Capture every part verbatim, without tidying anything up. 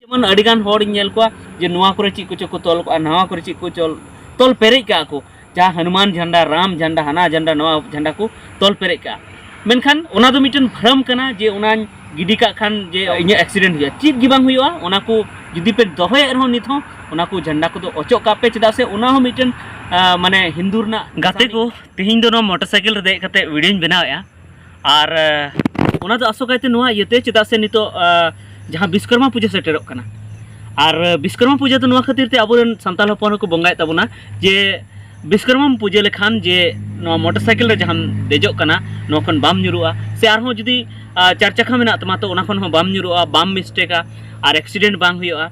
ᱡᱮᱢᱚᱱ ᱟᱹᱰᱤᱜᱟᱱ ᱦᱚᱲᱤᱧ ᱧᱮᱞ ᱠᱚᱣᱟ ᱡᱮ ᱱᱚᱣᱟ ᱠᱚᱨᱮ ᱪᱮᱫ ᱠᱚᱪᱚ ᱠᱚ ᱛᱚᱞ ᱠᱚᱜᱼᱟ, ᱱᱟᱣᱟ ᱠᱚᱨᱮ ᱪᱮᱫ ᱠᱚ ᱪᱚᱞ ᱛᱚᱞ ᱯᱮᱨᱮᱡ ᱠᱟᱜᱼᱟ ᱠᱚ, ᱡᱟᱦᱟᱸ ᱦᱚᱱᱩᱢᱟᱱ ᱡᱷᱟᱱᱰᱟ, ᱨᱟᱢ ᱡᱷᱟᱱᱰᱟ, ᱦᱟᱱᱟ ᱡᱷᱟᱱᱰᱟ, ᱱᱚᱣᱟ ᱡᱷᱟᱱᱰᱟ ᱠᱚ ᱛᱚᱞ ᱯᱮᱨᱮᱡ ᱠᱟᱜᱼᱟ᱾ ᱢᱮᱱᱠᱷᱟᱱ ᱚᱱᱟ ᱫᱚ ᱢᱤᱫᱴᱮᱱ ᱵᱷᱨᱚᱢ ᱠᱟᱱᱟ ᱡᱮ ᱚᱱᱟᱧ ᱜᱤᱰᱤ ᱠᱟᱜ ᱠᱷᱟᱱ ᱡᱮ ᱤᱧᱟᱹᱜ ᱮᱠᱥᱤᱰᱮᱱᱴ ᱦᱩᱭᱩᱜᱼᱟ, ᱪᱮᱫ ᱜᱮ ᱵᱟᱝ ᱦᱩᱭᱩᱜᱼᱟ᱾ ᱚᱱᱟ ᱠᱚ ᱡᱩᱫᱤ ᱯᱮ ᱫᱚᱦᱚᱭᱮᱫ ᱨᱮᱦᱚᱸ ᱱᱤᱛ ᱦᱚᱸ ᱚᱱᱟ ᱠᱚ ᱡᱷᱟᱱᱰᱟ ᱠᱚᱫᱚ ᱚᱪᱚᱜ ᱠᱟᱜ ᱯᱮ, ᱪᱮᱫᱟᱜ ᱥᱮ ᱚᱱᱟ ᱦᱚᱸ ᱢᱤᱫᱴᱮᱱ ᱟᱸ, ᱢᱟᱱᱮ ᱦᱤᱱᱫᱩ ᱨᱮᱱᱟᱜ ᱜᱟᱛᱮ ᱠᱚ, ᱛᱮᱦᱮᱧ ᱫᱚ ᱱᱚᱣᱟ ᱢᱚᱴᱚᱨ ᱥᱟᱭᱠᱮᱞ ᱨᱮ ᱫᱮᱡ ᱠᱟᱛᱮ ᱵᱷᱤᱰᱤᱭᱳᱧ ᱵᱮᱱᱟᱣᱮᱫᱼᱟ᱾ ᱟᱨ ᱟᱸ, ᱚᱱᱟ ᱫᱚ ᱟᱥᱚᱠᱟᱭᱛᱮ ᱱᱚᱣᱟ ᱤᱭᱟᱹᱛᱮ, ᱪᱮᱫᱟᱜ ᱥᱮ ᱱᱤᱛᱚᱜ ᱟᱸ, ᱡᱟᱦᱟᱸ ᱵᱤᱥᱠᱚᱨᱢᱟ ᱯᱩᱡᱟᱹ ᱥᱮᱴᱮᱨᱚᱜ ᱠᱟᱱᱟ᱾ ᱟᱨ ᱟᱸ, ᱵᱤᱥᱠᱚᱨᱢᱟ ᱯᱩᱡᱟᱹ ᱫᱚ ᱱᱚᱣᱟ ᱠᱷᱟᱹᱛᱤᱨ ᱛᱮ ᱟᱵᱚᱨᱮᱱ ᱥᱟᱱᱛᱟᱲ ᱦᱚᱯᱚᱱ ᱦᱚᱸᱠᱚ ᱵᱚᱸᱜᱟᱭᱮᱫ ᱛᱟᱵᱚᱱᱟ ᱡᱮ ᱵᱤᱥᱠᱚᱨᱢᱟᱢ ᱯᱩᱡᱟᱹ ᱞᱮᱠᱷᱟᱱ ᱡᱮ ᱱᱚᱣᱟ ᱢᱚᱴᱚᱨ ᱥᱟᱭᱠᱮᱞ ᱨᱮ ᱡᱟᱦᱟᱸᱢ ᱫᱮᱡᱚᱜ ᱠᱟᱱᱟ, ᱱᱚᱣᱟ ᱠᱷᱚᱱ ᱵᱟᱢ ᱧᱩᱨᱩᱜᱼᱟ᱾ ᱥᱮ ᱟᱨᱦᱚᱸ ᱡᱩᱫᱤ ᱟᱸ, ᱪᱟᱨ ᱪᱟᱠᱷᱟ ᱢᱮᱱᱟᱜ ᱛᱟᱢᱟ, ᱛᱚ ᱚᱱᱟ ᱠᱷᱚᱱ ᱦᱚᱸ ᱵᱟᱢ ᱧᱩᱨᱩᱜᱼᱟ, ᱵᱟᱢ ᱢᱤᱥᱴᱮᱠᱟ, ᱟᱨ ᱮᱠᱥᱤᱰᱮᱱᱴ ᱵᱟᱝ ᱦᱩᱭᱩᱜᱼᱟ᱾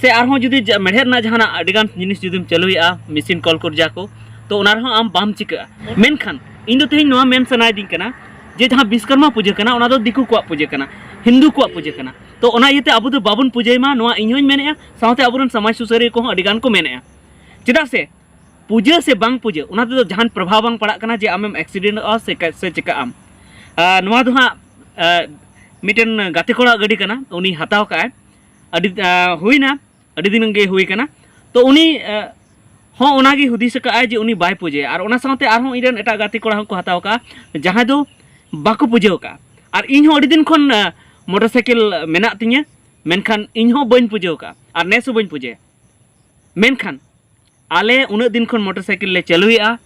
ᱥᱮ ᱟᱨᱦᱚᱸ ᱡᱩᱫᱤ ᱡᱟ-, ᱢᱮᱲᱦᱮᱫ ᱨᱮᱱᱟᱜ ᱡᱟᱦᱟᱱᱟᱜ ᱟᱹᱰᱤᱜᱟᱱ ᱡᱤᱱᱤᱥ ᱡᱩᱫᱤᱢ ᱪᱟᱹᱞᱩᱭᱮᱫᱼᱟ, ᱢᱮᱥᱤᱱ ᱠᱚᱞ ᱠᱚᱨᱡᱟ ᱠᱚ, ᱛᱚ ᱚᱱᱟ ᱨᱮᱦᱚᱸ ᱟᱢ ᱵᱟᱢ ᱪᱤᱠᱟᱹᱜᱼᱟ᱾ ᱢᱮᱱᱠᱷᱟᱱ ᱤᱧ ᱫᱚ ᱛᱮᱦᱮᱧ ᱱᱚᱣᱟ ᱢᱮᱱ ᱥᱟᱱᱟᱭᱮᱫᱤᱧ ᱠᱟᱱᱟ ᱡᱮ ᱡᱟᱦᱟᱸ ᱵᱤᱥᱠᱚᱨᱢᱟ ᱯᱩᱡᱟᱹ ᱠᱟᱱᱟ, ᱚᱱᱟ ᱫᱚ ᱫᱤᱠᱩ ᱠᱚᱣᱟᱜ ᱯᱩᱡᱟᱹ ᱠᱟᱱᱟ, ᱦᱤᱱᱫᱩ ᱠᱚᱣᱟᱜ ᱯᱩᱡᱟᱹ ᱠᱟᱱᱟ᱾ ᱛᱚ ᱚᱱᱟ ᱤᱭᱟᱹᱛᱮ ᱟᱵᱚ ᱫᱚ ᱵᱟᱵᱚᱱ ᱯᱩᱡᱟᱹᱭ ᱢᱟ, ᱱᱚᱣᱟ ᱤᱧ ᱦᱚᱸᱧ ᱢᱮᱱᱮᱫᱼᱟ, ᱥᱟᱶᱛᱮ ᱟᱵᱚᱨᱮᱱ ᱥᱚᱢᱟᱡᱽ ᱥᱩᱥᱟᱹᱨᱤᱭᱟᱹ ᱠᱚᱦᱚᱸ ᱟᱹᱰᱤᱜᱟᱱ ᱠᱚ ᱢᱮᱱᱮᱫᱼᱟ᱾ ᱪᱮᱫᱟᱜ ᱥᱮ ᱯᱩᱡᱟᱹ ᱥᱮ ᱵᱟᱝ ᱯᱩᱡᱟᱹ, ᱚᱱᱟ ᱛᱮᱫᱚ ᱡᱟᱦᱟᱱ ᱯᱨᱚᱵᱷᱟᱵᱽ ᱵᱟᱝ ᱯᱟᱲᱟᱜ ᱠᱟᱱᱟ ᱡᱮ ᱟᱢᱮᱢ ᱮᱠᱥᱤᱰᱮᱱᱴᱚᱜᱼᱟ ᱥᱮ ᱠᱟ-, ᱥᱮ ᱪᱤᱠᱟᱹᱜ ᱟᱢ᱾ ᱟᱨ ᱱᱚᱣᱟ ᱫᱚ ᱦᱟᱸᱜ, ᱟᱨ ᱢᱤᱫᱴᱮᱱ ᱜᱟᱛᱮ ᱠᱚᱲᱟᱣᱟᱜ ᱜᱟᱹᱰᱤ ᱠᱟᱱᱟ, ᱩᱱᱤ ᱦᱟᱛᱟᱣ ᱠᱟᱜᱼᱟᱭ, ᱟᱹᱰᱤ, ᱟᱨ ᱦᱩᱭᱱᱟ, ᱟᱹᱰᱤ ᱫᱤᱱ ᱜᱮ ᱦᱩᱭ ᱠᱟᱱᱟ᱾ ᱛᱚ ᱩᱱᱤ, ᱟᱨ ᱦᱚᱸ ᱚᱱᱟᱜᱮ ᱦᱩᱫᱤᱥ ᱟᱠᱟᱫᱼᱟᱭ ᱡᱮ ᱩᱱᱤ ᱵᱟᱭ ᱯᱩᱡᱟᱹᱭᱟ᱾ ᱟᱨ ᱚᱱᱟ ᱥᱟᱶᱛᱮ ᱟᱨᱦᱚᱸ ᱤᱧ ᱨᱮᱱ ᱮᱴᱟᱜ ᱜᱟᱛᱮ ᱠᱚᱲᱟ ᱦᱚᱸᱠᱚ ᱦᱟᱛᱟᱣ ᱠᱟᱜᱼᱟ, ᱡᱟᱦᱟᱸᱭ ᱫᱚ ᱵᱟᱠᱚ ᱯᱩᱡᱟᱹ ᱟᱠᱟᱫᱼᱟ᱾ ᱟᱨ ᱤᱧ ᱦᱚᱸ ᱟᱹᱰᱤ ᱫᱤᱱ ᱠᱷᱚᱱ, ᱟᱨ ᱢᱚᱴᱚᱨ ᱥᱟᱭᱠᱮᱞ ᱢᱮᱱᱟᱜ ᱛᱤᱧᱟᱹ, ᱢᱮᱱᱠᱷᱟᱱ ᱤᱧ ᱦᱚᱸ ᱵᱟᱹᱧ ᱯᱩᱡᱟᱹ ᱟᱠᱟᱫᱼᱟ, ᱟᱨ ᱱᱮᱥ ᱦᱚᱸ ᱵᱟᱹᱧ ᱯᱩᱡᱟᱹᱭᱟ᱾ ᱢᱮᱱᱠᱷᱟᱱ ᱟᱞᱮ ᱩᱱᱟᱹᱜ ᱫᱤᱱ ᱠᱷᱚᱱ ᱢᱚᱴᱚᱨ ᱥᱟᱭᱠᱮᱞ ᱞᱮ ᱪᱟᱹᱞᱩᱭᱮᱫᱼᱟ,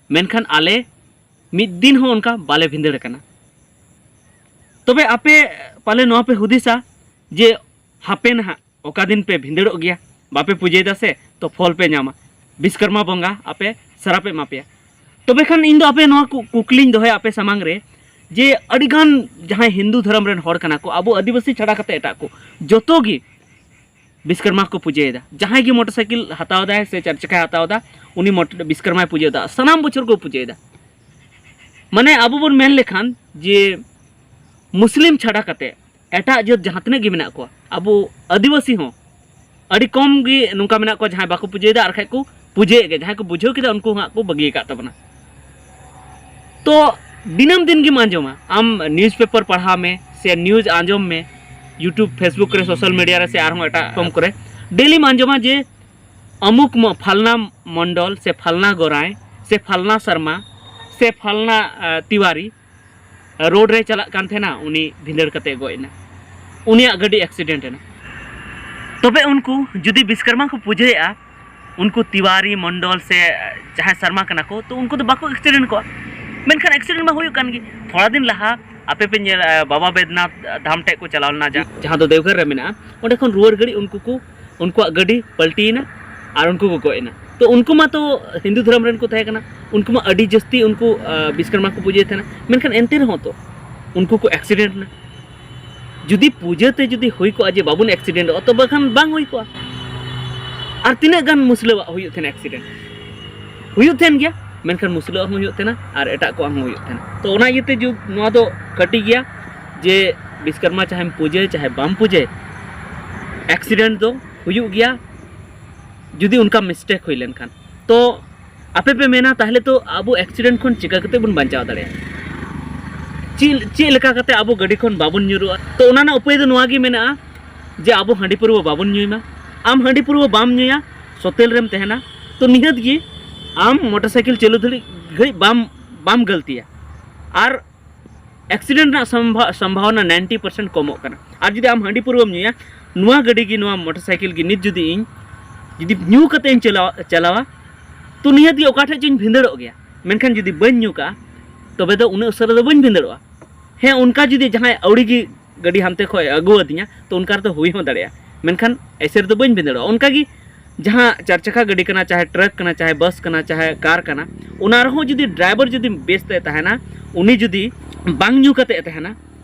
ᱢᱮᱱᱠᱷᱟᱱ ᱟᱞᱮ ᱢᱤᱫ ᱫᱤᱱ ᱦᱚᱸ ᱚᱱᱠᱟ ᱵᱟᱞᱮ ᱵᱷᱤᱸᱫᱟᱹᱲ ᱟᱠᱟᱱᱟ᱾ ᱛᱚᱵᱮ ᱟᱯᱮ ᱯᱟᱞᱮ ᱱᱚᱣᱟ ᱯᱮ ᱦᱩᱫᱤᱥᱟ ᱡᱮ ᱦᱟᱯᱮ ᱱᱟᱦᱟᱜ ᱚᱠᱟ ᱫᱤᱱ ᱯᱮ ᱵᱷᱤᱸᱫᱟᱹᱲᱚᱜ ᱜᱮᱭᱟ, ᱵᱟᱯᱮ ᱯᱩᱡᱟᱹᱭᱮᱫᱟ ᱥᱮ, ᱛᱚ ᱯᱷᱚᱞ ᱯᱮ ᱧᱟᱢᱟ, ᱵᱤᱥᱠᱚᱨᱢᱟ ᱵᱚᱸᱜᱟ ᱟᱯᱮ ᱥᱟᱨᱟᱯ ᱮ ᱮᱢᱟ ᱯᱮᱭᱟ᱾ ᱛᱚᱵᱮ ᱠᱷᱟᱱ ᱤᱧ ᱫᱚ ᱟᱯᱮ ᱱᱚᱣᱟ ᱠᱩ-, ᱠᱩᱠᱞᱤᱧ ᱫᱚᱦᱚᱭᱟ ᱟᱯᱮ ᱥᱟᱢᱟᱝ ᱨᱮ, ᱡᱮ ᱟᱹᱰᱤᱜᱟᱱ ᱡᱟᱦᱟᱸᱭ ᱦᱤᱱᱫᱩ ᱫᱷᱚᱨᱚᱢ ᱨᱮᱱ ᱦᱚᱲ ᱠᱟᱱᱟ ᱠᱚ, ᱟᱵᱚ ᱟᱹᱫᱤᱵᱟᱹᱥᱤ ᱪᱷᱟᱰᱟ ᱠᱟᱛᱮ ᱮᱴᱟᱜ ᱠᱚ, ᱡᱚᱛᱚ ᱜᱮ ᱵᱤᱥᱠᱚᱨᱢᱟ ᱠᱚ ᱯᱩᱡᱟᱹᱭᱮᱫᱟ᱾ ᱡᱟᱦᱟᱸᱭ ᱜᱮ ᱢᱚᱴᱚᱨ ᱥᱟᱭᱠᱮᱞ ᱦᱟᱛᱟᱣ ᱫᱟᱭ ᱥᱮ ᱪᱟᱨ ᱪᱟᱠᱟᱭ ᱦᱟᱛᱟᱣ ᱮᱫᱟ, ᱩᱱᱤ ᱢᱚᱴ-, ᱵᱤᱥᱠᱚᱨᱢᱟᱭ ᱯᱩᱡᱟᱹᱭᱮᱫᱟ, ᱥᱟᱱᱟᱢ ᱵᱚᱪᱷᱚᱨ ᱠᱚ ᱯᱩᱡᱟᱹᱭᱮᱫᱟ᱾ ᱢᱟᱱᱮ ᱟᱵᱚ ᱵᱚᱱ ᱢᱮᱱ ᱞᱮᱠᱷᱟᱱ ᱡᱮ ᱢᱩᱥᱞᱤᱢ ᱪᱷᱟᱰᱟ ᱠᱟᱛᱮ ᱮᱴᱟᱜ ᱡᱟᱹᱛ ᱡᱟᱦᱟᱸ ᱛᱤᱱᱟᱹᱜ ᱜᱮ ᱢᱮᱱᱟᱜ ᱠᱚᱣᱟ, ᱟᱵᱚ ᱟᱹᱫᱤᱵᱟᱹᱥᱤ ᱦᱚᱸ ᱟᱹᱰᱤ ᱠᱚᱢ ᱜᱮ ᱱᱚᱝᱠᱟ ᱢᱮᱱᱟᱜ ᱠᱚᱣᱟ ᱡᱟᱦᱟᱸᱭ ᱵᱟᱠᱚ ᱯᱩᱡᱟᱹᱭᱮᱫᱟ, ᱟᱨ ᱠᱷᱟᱡ ᱠᱚ ᱯᱩᱡᱟᱹᱭᱮᱫ ᱜᱮᱭᱟ᱾ ᱡᱟᱦᱟᱸᱭ ᱠᱚ ᱵᱩᱡᱷᱟᱹᱣ ᱠᱮᱫᱟ, ᱩᱱᱠᱩ ᱦᱚᱸ ᱦᱟᱸᱜ ᱠᱚ ᱵᱟᱹᱜᱤ ᱟᱠᱟᱫ ᱛᱟᱵᱚᱱᱟ᱾ ᱛᱚ ᱫᱤᱱᱟᱹᱢ ᱫᱤᱱ ᱜᱮᱢ ᱟᱸᱡᱚᱢᱟ, ᱟᱢ ᱱᱤᱭᱩᱡᱽ ᱯᱮᱯᱟᱨ ᱯᱟᱲᱦᱟᱣ ᱢᱮ ᱥᱮ ᱱᱤᱭᱩᱡᱽ ᱟᱸᱡᱚᱢ ᱢᱮ, YouTube, Facebook ᱨᱮ, social media ᱨᱮ ᱥᱮ ᱟᱨᱦᱚᱸ ᱮᱴᱟᱜ platform ᱠᱚᱨᱮ ᱰᱮᱞᱤᱢ ᱟᱸᱡᱚᱢᱟ ᱡᱮ ᱚᱢᱩᱠ ᱢᱚ- ᱯᱷᱟᱞᱱᱟ ᱢᱚᱱᱰᱚᱞ ᱥᱮ ᱯᱷᱟᱞᱱᱟ ᱜᱚᱨᱟᱭ ᱥᱮ ᱯᱷᱟᱞᱱᱟ ᱥᱟᱨᱢᱟ ᱥᱮ ᱯᱷᱟᱞᱱᱟ ᱟ, ᱛᱤᱣᱟᱨᱤ ᱨᱳᱰ ᱨᱮ ᱪᱟᱞᱟᱜ ᱠᱟᱱ ᱛᱟᱦᱮᱱᱟ, ᱩᱱᱤ ᱵᱷᱤᱸᱫᱟᱹᱲ ᱠᱟᱛᱮ ᱜᱚᱡ ᱮᱱᱟ, ᱩᱱᱤᱭᱟᱜ ᱜᱟᱹᱰᱤ accident ᱮᱱᱟ᱾ ᱛᱚᱵᱮ ᱩᱱᱠᱩ ᱡᱩᱫᱤ ᱵᱤᱥᱠᱚᱨᱢᱟ ᱠᱚ ᱯᱩᱡᱟᱹᱭᱮᱫᱼᱟ, ᱩᱱᱠᱩ ᱛᱤᱣᱟᱨᱤ ᱢᱚᱱᱰᱚᱞ ᱥᱮ ᱡᱟᱦᱟᱸᱭ ᱥᱟᱨᱢᱟ ᱠᱟᱱᱟ ᱠᱚ, ᱛᱚ ᱩᱱᱠᱩ ᱫᱚ ᱵᱟᱠᱚ accident ᱠᱚᱣᱟ᱾ ᱢᱮᱱᱠᱷᱟᱱ accident ᱢᱟ ᱦᱩᱭᱩᱜ ᱠᱟᱱ ᱜᱮ᱾ ᱛᱷᱚᱲᱟ ᱫᱤᱱ ᱞᱟᱦᱟ ᱟᱯᱮ ᱯᱮ ᱧᱮᱞ, ᱵᱟᱵᱟ ᱵᱮᱫᱽᱱᱟᱛᱷ ᱫᱷᱟᱢ ᱴᱷᱮᱡ ᱠᱚ ᱪᱟᱞᱟᱣ ᱞᱮᱱᱟ, ᱡᱟ- ᱡᱟᱦᱟᱸ ᱫᱚ ᱫᱮᱣᱜᱷᱚᱨ ᱨᱮ ᱢᱮᱱᱟᱜᱼᱟ, ᱚᱸᱰᱮ ᱠᱷᱚᱱ ᱨᱩᱣᱟᱹᱲ ᱜᱷᱟᱹᱲᱤᱡ ᱩᱱᱠᱩ ᱠᱚ, ᱩᱱᱠᱩᱣᱟᱜ ᱜᱟᱹᱰᱤ ᱯᱟᱞᱴᱤᱭᱮᱱᱟ ᱟᱨ ᱩᱱᱠᱩ ᱠᱚ ᱜᱚᱡ ᱮᱱᱟ᱾ ᱛᱚ ᱩᱱᱠᱩ ᱢᱟ ᱛᱚ ᱦᱤᱱᱫᱩ ᱫᱷᱚᱨᱚᱢ ᱨᱮᱱ ᱠᱚ ᱛᱟᱦᱮᱸ ᱠᱟᱱᱟ, ᱩᱱᱠᱩ ᱢᱟ ᱟᱹᱰᱤ ᱡᱟᱹᱥᱛᱤ ᱩᱱᱠᱩ ᱟ, ᱵᱤᱥᱠᱚᱨᱢᱟ ᱠᱚ ᱯᱩᱡᱟᱹᱭ ᱛᱟᱦᱮᱱᱟ᱾ ᱢᱮᱱᱠᱷᱟᱱ ᱮᱱᱛᱮ ᱨᱮᱦᱚᱸ ᱛᱚ ᱩᱱᱠᱩ ᱠᱚ accident ᱮᱱᱟ᱾ ᱡᱩᱫᱤ ᱯᱩᱡᱟᱹ ᱛᱮ ᱡᱩᱫᱤ ᱦᱩᱭ ᱠᱚᱜᱼᱟ ᱡᱮ ᱵᱟᱵᱚᱱ accidentᱚᱜᱼᱟ, ᱛᱚᱵᱮ ᱠᱷᱟᱱ ᱵᱟᱝ ᱦᱩᱭ ᱠᱚᱜᱼᱟ᱾ ᱟᱨ ᱛᱤᱱᱟᱹᱜ ᱜᱟᱱ ᱢᱩᱥᱞᱟᱹᱣᱟᱜ ᱦᱩᱭᱩᱜ ᱛᱟᱦᱮᱱᱟ accident? ᱦᱩᱭᱩᱜ ᱛᱟᱦᱮᱱ ᱜᱮᱭᱟ, ᱢᱮᱱᱠᱷᱟᱱ ᱢᱩᱥᱞᱟᱹᱣᱟᱜ ᱦᱚᱸ ᱦᱩᱭᱩᱜ ᱛᱟᱦᱮᱱᱟ ᱟᱨ ᱮᱴᱟᱜ ᱠᱚᱣᱟᱜ ᱦᱚᱸ ᱦᱩᱭᱩᱜ ᱛᱟᱦᱮᱱᱟ᱾ ᱛᱚ ᱚᱱᱟ ᱤᱭᱟᱹᱛᱮ ᱡᱩ- ᱱᱚᱣᱟ ᱫᱚ ᱠᱟᱹᱴᱤᱡ ᱜᱮᱭᱟ ᱡᱮ ᱵᱤᱥᱠᱚᱨᱢᱟ ᱪᱟᱦᱮᱢ ᱯᱩᱡᱟᱹᱭ ᱪᱟᱦᱮ ᱵᱟᱢ ᱯᱩᱡᱟᱹᱭ, accident ᱫᱚ ᱦᱩᱭᱩᱜ ᱜᱮᱭᱟ ᱡᱩᱫᱤ ᱚᱱᱠᱟ mistake ᱦᱩᱭ ᱞᱮᱱᱠᱷᱟᱱ᱾ ᱛᱚ ᱟᱯᱮ ᱯᱮ ᱢᱮᱱᱟ ᱛᱟᱦᱚᱞᱮ ᱛᱚ ᱟᱵᱚ accident ᱠᱷᱚᱱ ᱪᱤᱠᱟ ᱠᱟᱛᱮ ᱵᱚᱱ ᱵᱟᱧᱪᱟᱣ ᱫᱟᱲᱮᱭᱟᱜᱼᱟ? ᱪᱮᱫ ᱪᱮᱫ ᱞᱮᱠᱟ ᱠᱟᱛᱮ ᱟᱵᱚ ᱜᱟᱹᱰᱤ ᱠᱷᱚᱱ ᱵᱟᱵᱚᱱ ᱧᱩᱨᱩᱜᱼᱟ? ᱛᱚ ᱚᱱᱟ ᱨᱮᱱᱟᱜ ᱩᱯᱟᱹᱭ ᱫᱚ ᱱᱚᱣᱟ ᱜᱮ ᱢᱮᱱᱟᱜᱼᱟ ᱡᱮ ᱟᱵᱚ ᱦᱟᱺᱰᱤ ᱯᱟᱹᱨᱣᱟᱹ ᱵᱟᱵᱚᱱ ᱧᱩᱭ ᱢᱟ᱾ ᱟᱢ ᱦᱟᱺᱰᱤ ᱯᱟᱹᱨᱣᱟᱹ ᱵᱟᱢ ᱧᱩᱭᱟ, ᱥᱚᱛᱮᱞ ᱨᱮᱢ ᱛᱟᱦᱮᱱᱟ, ᱛᱚ ᱱᱤᱦᱟᱹᱛ ᱜᱮ ᱟᱢ ᱢᱚᱴᱚᱨ ᱥᱟᱭᱠᱮᱞ ᱪᱟᱹᱞᱩ ᱫᱷᱟᱹᱵᱤᱡ ᱜᱷᱟᱹᱲᱤᱡ ᱵᱟᱢ ᱵᱟᱢ ᱜᱟᱹᱞᱛᱤᱭᱟ᱾ ᱟᱨ accident ᱨᱮᱱᱟᱜ ᱥᱚᱢᱵᱷᱟ- ᱥᱚᱢᱵᱷᱟᱵᱚᱱᱟ ninety percent ᱠᱚᱢᱚᱜ ᱠᱟᱱᱟ᱾ ᱟᱨ ᱡᱩᱫᱤ ᱟᱢ ᱦᱟᱺᱰᱤ ᱯᱟᱹᱨᱣᱟᱹᱢ ᱧᱩᱭᱟ, ᱱᱚᱣᱟ ᱜᱟᱹᱰᱤ ᱜᱮ, ᱱᱚᱣᱟ ᱢᱚᱴᱚᱨ ᱥᱟᱭᱠᱮᱞ ᱜᱮ ᱱᱤᱛ ᱡᱩᱫᱤ ᱤᱧ ᱡᱩᱫᱤ ᱧᱩ ᱠᱟᱛᱮ ᱤᱧ ᱪᱟᱞᱟᱣ ᱪᱟᱞᱟᱣᱟ, ᱛᱚ ᱱᱤᱦᱟᱹᱛ ᱜᱮ ᱚᱠᱟ ᱴᱷᱮᱡ ᱪᱚᱧ ᱵᱷᱤᱸᱫᱟᱹᱲᱚᱜ ᱜᱮᱭᱟ᱾ ᱢᱮᱱᱠᱷᱟᱱ ᱡᱩᱫᱤ ᱵᱟᱹᱧ ᱧᱩ ᱠᱟᱜᱼᱟ, ᱛᱚᱵᱮ ᱫᱚ ᱩᱱᱟᱹᱜ ᱩᱥᱟᱹᱨᱟ ᱫᱚ ᱵᱟᱹᱧ ᱵᱷᱤᱸᱫᱟᱹᱲᱚᱜᱼᱟ᱾ ᱦᱮᱸ, ᱚᱱᱠᱟ ᱡᱩᱫᱤ ᱡᱟᱦᱟᱸᱭ ᱟᱹᱣᱲᱤ ᱜᱮ ᱜᱟᱹᱰᱤ ᱦᱟᱱᱛᱮ ᱠᱷᱚᱡ ᱟᱹᱜᱩ ᱟᱹᱫᱤᱧᱟ, ᱛᱚ ᱚᱱᱠᱟ ᱨᱮᱫᱚ ᱦᱩᱭ ᱦᱚᱸ ᱫᱟᱲᱮᱭᱟᱜᱼᱟ, ᱢᱮᱱᱠᱷᱟᱱ ᱮᱥᱮᱨ ᱫᱚ ᱵᱟᱹᱧ ᱵᱷᱤᱸᱫᱟᱹᱲᱚᱜᱼᱟ᱾ ᱚᱱᱠᱟ ᱜᱮ ᱡᱟᱦᱟᱸ ᱪᱟᱨ ᱪᱟᱠᱷᱟ ᱜᱟᱹᱰᱤ ᱠᱟᱱᱟ, ᱪᱟᱦᱮ ᱴᱨᱟᱠ ᱠᱟᱱᱟ, ᱪᱟᱦᱮ ᱵᱟᱥ ᱠᱟᱱᱟ, ᱪᱟᱦᱮ ᱠᱟᱨ ᱠᱟᱱᱟ, ᱚᱱᱟ ᱨᱮᱦᱚᱸ ᱡᱩᱫᱤ ᱰᱨᱟᱭᱵᱷᱟᱨ ᱡᱩᱫᱤ ᱵᱮᱥ ᱛᱮ ᱛᱟᱦᱮᱱᱟ, ᱩᱱᱤ ᱡᱩᱫᱤ ᱵᱟᱝ ᱧᱩ ᱠᱟᱛᱮ ᱮ ᱛᱟᱦᱮᱱᱟ,